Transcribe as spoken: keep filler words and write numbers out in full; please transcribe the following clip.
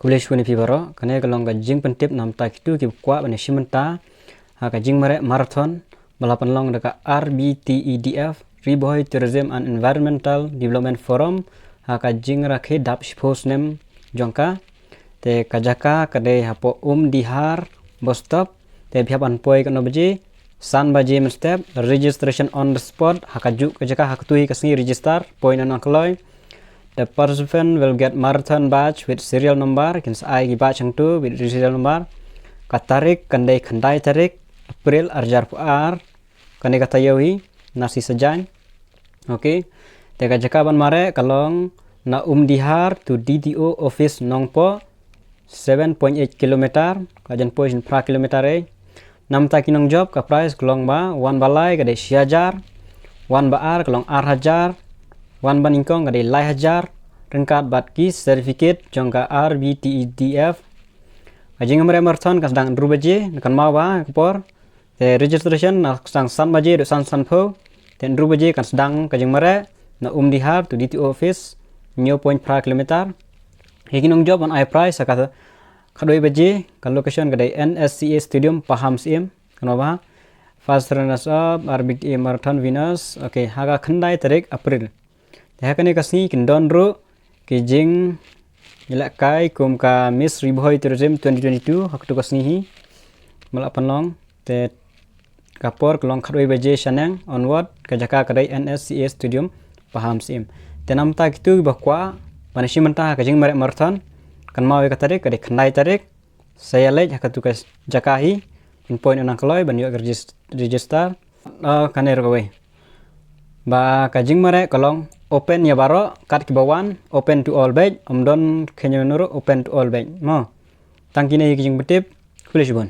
Khublei shibun ïa phi baroh, kane ka long ka jingpyntip namar kito kiba kwah ban ïashim bynta ha ka jingmareh marathon ba la pynlong da ka R B T E D F, Ri Bhoi Tourism and Environmental Development Forum, ha ka jingrakhe dap shiphew snem jong ka. Te ka jaka ka dei hapoh Umdihar bus stop. Te phi hap ban poi katno baje? San baje mynstep. Registration on the spot. Ha kajuh ka jaka, ha katei ka sngi register, poi na nang kloi. The participant will get marathon badge with serial number. Kin sa ai ki badge hangto with serial number. Ka tarik kan dei khyndai tarik April arhajar arphew ar. Kane ka taïew hi, na Sngi Saitjaiñ. Okay. Te ka jaka ban mareh ka long na Umdihar to D T O office Nongpoh, seven point eight kilometer, ka jan poi shin phra kilometer eh. Namar ki nongjop ka prize ka long ba, wan ba lai ka dei shi hajar, wan ba ar ka long ar hajar, wan ba nyngkong ka dei lai hajar, ryngkat bad ki certificate jong ka R B T E D F. Ka jingmareh marathon kan sdang hynriew baje, kan maw ba ka por. Te registration na sdang san baje haduh san sanphew. Te hynriew baje kan sdang ka jingmareh na Umdihar to D T O office, hynñiew point phra kilometer. Ïa ki nongjop ban ai prize ha ka khatwei baje, ka location ka dei N S C A Stadium, Pahamsyiem, kan maw ba. First runners up, R B T E Marathon winners. Okay, ha ka khyndai tarik April. Te ha kane ka sngi kin don ruh ki jingïalehkai kum ka Miss Ri Bhoi Tourism twenty twenty-two, ha katei ka sngi hi ba la pynlong. Te ka por ka long khatwei baje shaneng onward, ka jaka ka dei N S C A Stadium, Pahamsyiem. Te namar kito kiba kwah ban ïashim bynta ha ka jingmareh marathon, kan maw ïa ka tarik, ka dei khyndai tarik. Sa ïaleit ha katei ka jaka hi, phin poi na nang kloi ban ïoh regis-, register. Ah, kane ruh kawei. Ba ka jingmareh ka long open ïa baroh, kat kiba wan, open to all beit, ym don khynñiuh ruh, open to all beit. Mo. Tang kine hi ki jingpyntip, khublei shibun.